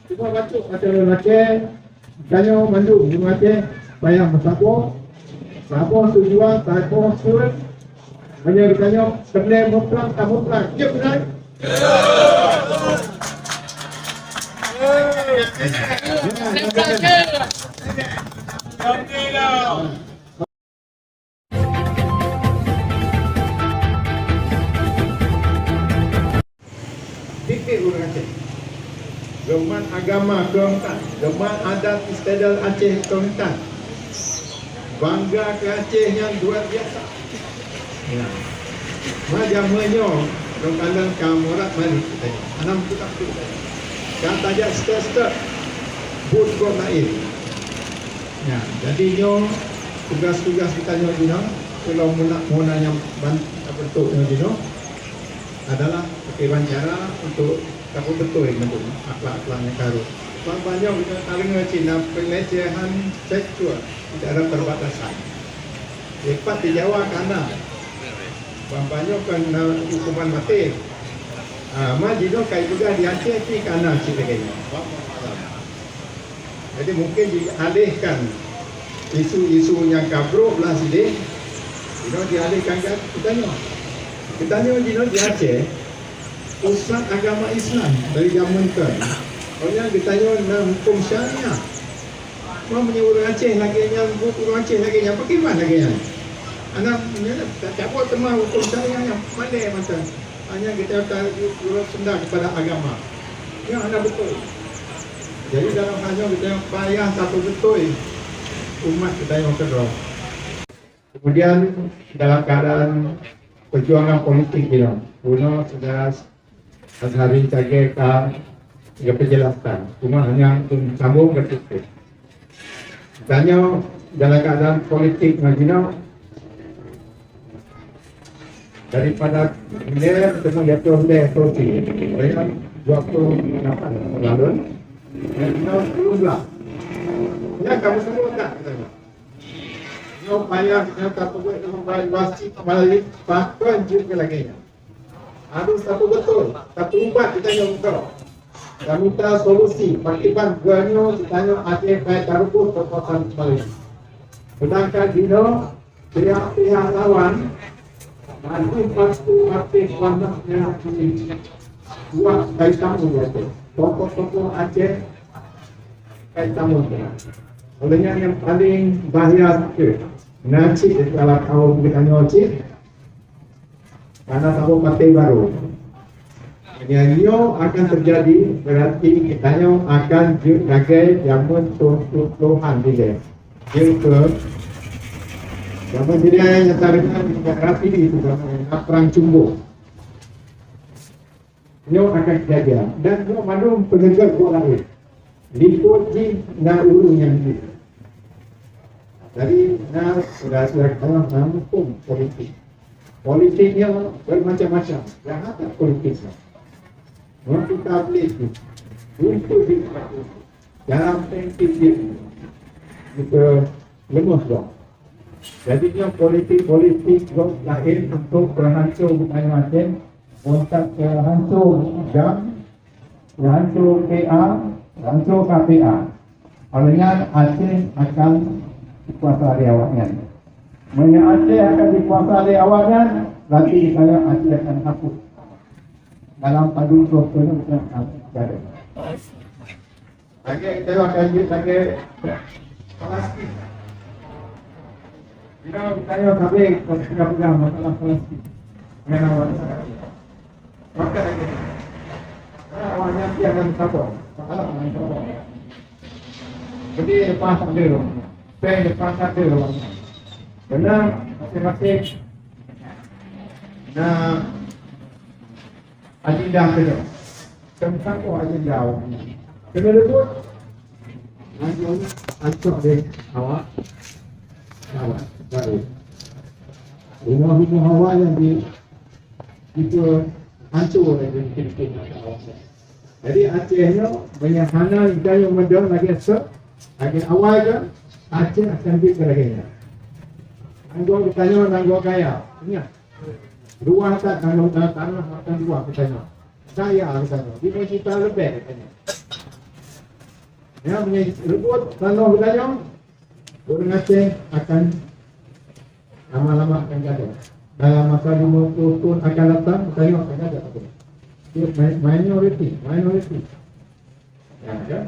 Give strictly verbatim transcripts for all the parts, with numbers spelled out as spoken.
Cuba bacut mata lôn Aceh, tanyoe mandum ureueng Aceh payah meusaboh, saboh tujuan, saboh keuh. Meunyoe geutanyoe peureulèe muprang, ka muprang. Jeuet keunan? Tiep-tiep ureueng Aceh. Geumat agama keu entan, geumat adat istiadat Aceh keu entan. Bangga keu Aceh nyang luar biasa. Ya. Macam meunyoe, lôn kalon ka murat balik kita. Anam kita tu. Ka tajak step-step. Buet gob laén. Ya, jadi nyoe tugas-tugas kita nyoe jinoe, kalau meunak meunan nyang ban-, bentuk nyoe jinoe adalah pakriban cara untuk tapeubeutôi mandum akhlak-akhlak nyang ka rhot. Bak banyak kita tadeungoe cit na pelecehan seksual tidak ada perbatasan. Lepas di Jawa kana, bak banyak kan na hukuman mati. Ha, ma jinoe kai peugah di Aceh pih kana cit lagèe nyan. Jadi mungkin dialihkan isu-isu nyang ka brok lah sideh, jinoe dialihkan keu geutanyoe. Geutanyoe jinoe di Aceh, pusat agama Islam dari jameun kon. Awaknyan geutanyoe na huköm syariah. Cuma meunyoe ureueng Aceh lagèe nyan, buet ureueng Aceh lagèe nyan, pakriban lagèe nyan? Aneuk nyan tacabot teuma huköm syariah nyan, pandai mantong. Hanya geutanyoe ta-, ureueng senda kepada agama. Nyan hana beutôi. Jadi dalam hal nyoe geutanyoe payah tapeubeutôi umat geutanyoe keudroe. Kemudian dalam keadaan perjuangan politik jinoe, bunoe sudah Azhari Cagé ka geupeujelaskan, cuma hanya untuk sambung ke situ. Tanyoe dalam keadaan politik ngon jinoe, daripada lhèe teuma jatuh lhèe kursi, dua puluh lapan lalu, dan jinoe sepuluh belas. Ya, kamu semua tak? Nyoe payah geutanyoe tapeubuet lom bak wasit kembali, pakon jeuet keu lagèe nyan. Harôh tapeubeutôi, tapeuubat geutanyoe keudroe. Tamita solusi, pakriban geutanyoe, geutanyoe até bèk tareubot keukuasaan kembali. Sedangkan jinoe, pihak-pihak lawan, masih pasti aktif banyak yang buat kaitan dengan tokoh-tokoh Aceh. Kaitan. Oleh nyan nyang paleng bahya sikit, na cit dalam kaum geutanyoe cit, karena saboh partai baru. Meunyoe nyoe akan terjadi, berarti geutanyoe akan jeuet lagèe jameun tutoe-tutoe han dilèe. Jeuet keu jameun dilèe nyang tadeungoe rapi itu, jameun perang cumbu. Nyoe akan kejadian. Dan nyoe mandum peunegak buet laén. Likot jih na ureueng nyang jih. Jadi, na syedara-syedara geutanyoe na huköm politik. Politik nyoe bermacam-macam. Jahat politik nyoe. Nyoe kita beli tu. Untuk di dalam prinsip jih. Kita lemah dah. Jadi nyoe politik-politik gob laén untuk peuhanco bukan macam, untuk peuhanco GAM, peuhanco P A, peuhanco K P A. Oleh nyan Aceh akan dikuasa lé awaknyan. Meunyoe Aceh akan dikuasa lé awaknyan, berarti saya Aceh akan hapus dalam padum ploh thôn nyang akan datang. Lagèe geutanyoe akan jeuet lagèe Palestin. Bila geutanyoe sabe peugah-peugah masalah Palestin ngon awak Israel. Maka lagèe nyan, awaknyan pih akan saboh. Masalah akan saboh. Jadi leupah tak ada. Pèng leupah tak ada. Karena masing-masing na agenda keudroe. Teuntang agenda awaknyan. Keuneuk leumbut. Langsung ancok deh awak. Awak baru. Rumah-rumah awak yang di, itu hancur oleh mungkin-mungkin awak. Jadi Aceh nyoe banyak hana gaya model lagi esok, lagi awal ke Aceh akan di sebagainya. Nanggung geutanyoe, nanggung kaya. Ingat, luah tak nanggung tanah, tanah akan luah geutanyoe. Kaya geutanyoe, lima juta lebih geutanyoe. Ya, meunyoe reubot tanoh geutanyoe, ureuëng Aceh akan lama-lama akan gadôh. Dalam masa lima puluh tahun akan datang, geutanyoe akan gadôh. Dia mi-, minoriti, minoriti. Ya, kan?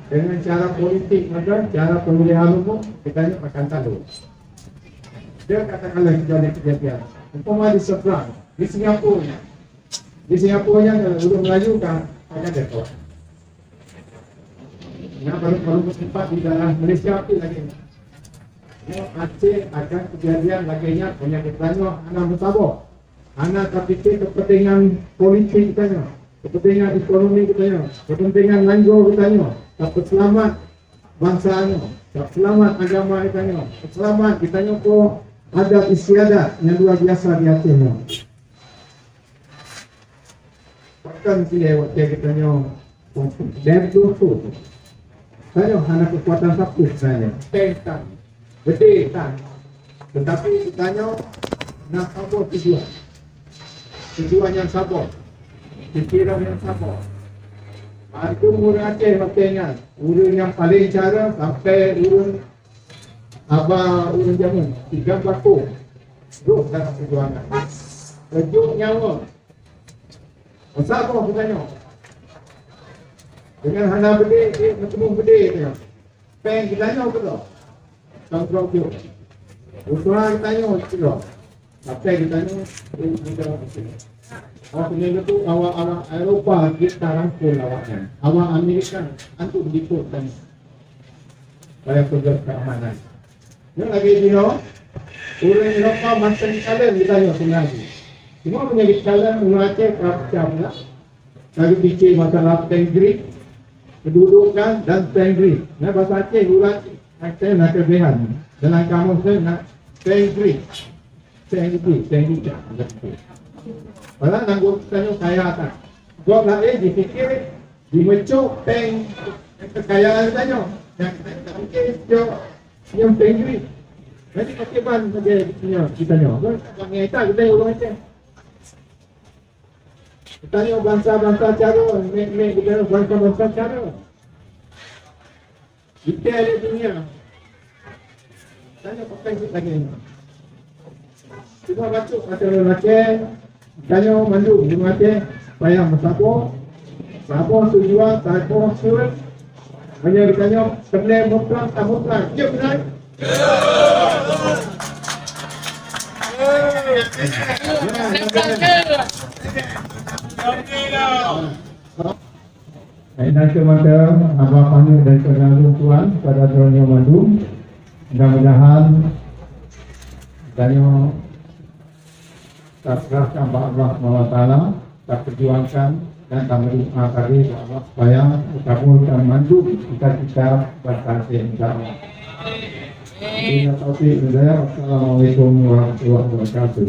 Dengan cara politik, maka cara pemilihan umum, geutanyoe akan talu. Dan katakanlah terjadi kejadian. Umpama di seberang, di Singapura, di Singapura nyan, ureuëng Melayu ka, ka gadôh. Nyan baru, baru sempat di daerah Malaysia pun lagi. Nyoe Aceh akan kejadian lagée nyan, hanya geutanyoe hana meusaboh. Hana tapikir kepentingan politik geutanyoe, kepentingan ekonomi geutanyoe, kepentingan lanjô geutanyoe, tapeuseulamat bansa nyoe, tapeuseulamat agama geutanyoe, tapeuseulamat geutanyoe po adat istiadat nyang luar biasa di Aceh nyoe. Pakon silée watée geutanyoe dan tutu. Tanyoe hana keukuatan sapeue sebenarnya. Tentang beudé tan. Tetapi geutanyoe na saboh tujuan. Tujuan nyang saboh. Pikiran nyang saboh. Mandum ureuëng Aceh watée nyan, ureuëng nyang paleng cara sampai ureuëng haba ureuëng jameun, tiga bako. Duek dalam perjuangan. Reujok nyawa. Masa boh geutanyoe. Dengan hana beudé, meuteumé beudé geutanyoe. Péng geutanyoe keudroe. Tanggung jaweueb. Usaha geutanyoe keudroe. Tapi geutanyoe, eh, geutanyoe. Oh, keuneuk tu awak-awak Eropa jeuet tarangkul awaknyan. Awak Amerika, antuk jipot tanyoe. Supaya peugah keamanan. Nyoe lagée jinoe, ureuëng Eropa mantong kalon geutanyoe seungaji. Cuma meunyoe kalon ureuëng Aceh ka pecah beulah. Ka geupike masalah péng Greek, kedudukan dan péng Greek. Nah, bahasa Aceh, ureuëng Aceh, Aceh na keulebihan. Dalam kamus saya na péng Greek. Péng Greek, péng Greek. Padahal nanggroe tanyoe kaya that. Gob laén jipike jimeucok péng kekayaan tanyoe. Nyang tanyoe tak mungkin cok nyang péng Greek. Jadi pakriban sagai geutanyoe, geutanyoe. Apa? Bangsa kita, kita ureuëng Aceh. Geutanyoe bansa-bansa cara, mek-mek geutanyoe bansa-bansa cara. Geutanyoe di dunia. Tanyoe pakai duit lagée nyoe. Cuma bacut macam lelaki, tanyoe mandum di Aceh, supaya meusaboh, saboh tujuan, saboh surut, hanya geutanyoe keuneuk mutlak, tak mutlak. Jeuet beuna? Hai, dan semata haba paneuk daripada lôn tuan pada droeneuh mandum. Mudah-mudahan tanyoe taserahkan bak Allah Subhanahu Wa Taala, taperjuangkan dan tameudoa sabe bak Allah supaya takabulkan mandum cita-cita bansa Aceh, insya Allah. Wabillahi taufiq wal hidayah. Wassalamualaikum warahmatullahi wabarakatuh.